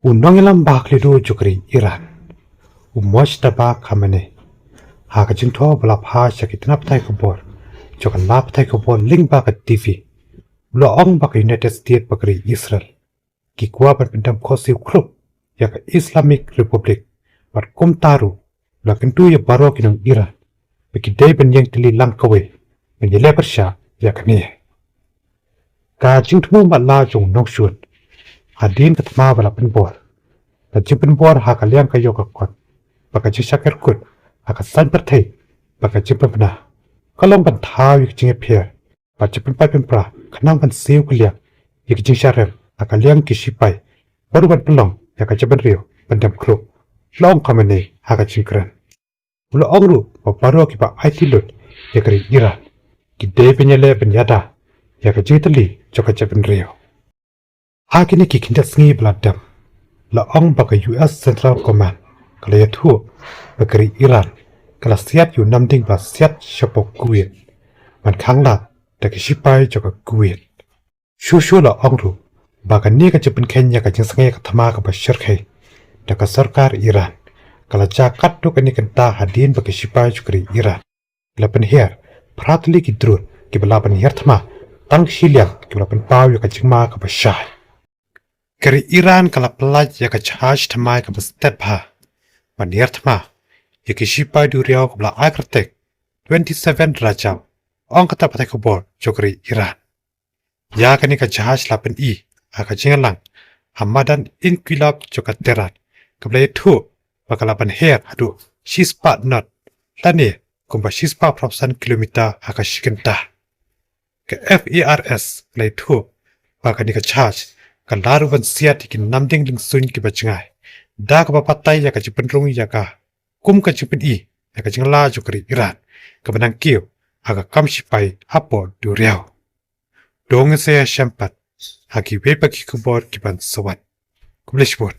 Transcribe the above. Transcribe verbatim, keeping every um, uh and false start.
U nongïalam ba khlieh jong ka ri Iran, u Mojtaba Khamenei, ha ka jingthoh ba la phah sha ki tnat pathai khubor jong ka lad pathai khubor lyngba ka T V, u la ong ba ka United States bad ka ri Israel ki kwah ban pyndem khohsiew khrup ïa ka Islamic Republic, bad kumta ruh u la kyntu ïa baroh ki nong Iran ba ki dei ban ïeng tylli lang kawei ban ïaleh pyrshah ïa kane. Ka jingthmu matlah jong u nongshun hadien ka thma ba la pynbor, ka jingpynbor ha ka liang ka ïoh ka kot bad ka jingshakri kut ha ka saiñ pyrthei bad ka jingpynbna, ka long ban thaw ïa ka jingïapher bad jingpynpait pynpra, khnang ban siew kylliang ïa ka jingsharum ha ka liang ki shipai, bad ruh ban pynlong ïa ka jaitbynriew ban dem khrup, la ong Khamenei ha ka jingkren. U la ong ruh ba baroh kiba aiti lut ïa ka ri Iran ki dei ban ïaleh ban ïada ïa ka jingtylli jong ka jaitbynriew. Ha kine ki khyndiat sngi ba la dep, la ong ba ka U S Central Command ka la ïathuh ba ka ri Iran ka la siat ïa u namding ba siat shapoh Kuwait ban khanglad da ki shipai jong ka Kuwait. Shuh shuh la ong ruh ba kane ka jingpynkheiñ ïa ka jingsngew ka thma kaba shyrkhei da ka sorkar Iran ka la jia katto katne kynta hadien ba ki shipai jong ka ri Iran la pynhiar phra tylli ki drone kiba la pynhiar thma tang shiliang kiba la pynpaw ïa ka jingma kaba shai. Ka ri Iran ka la pyllait ïa ka jahaj thymmai kaba stet bha ban hiar thma ïa ki shipai duriaw kaba la ai kyrteng twenty-seven Rajab, ong ka tnat pathai khubor jong ka ri Iran. Ïa kane ka jahaj la pyni ha ka jingïalang ha madan Inqilab jong ka Tehran, kaba la ïathuh ba ka la pynhiar haduh shispah knot, lane kumba shispah phra phew san kilometer ha ka shi kynta. Ka F A R S ka la ïathuh ba kane ka jahaj ka la ruh ban siat ïa ki namding lyngsuiñ kiba jngai, da kaba batai ïa ka jingpynrung ïa ka kum ka jingpyni ïa ka jinglah jong ka ri Iran kaba nang kiew ha ka kam shipai hapoh duriaw. To ngin sa ïashem pat ha kiwei pat ki khubor kiban sa wan. Khublei shibun.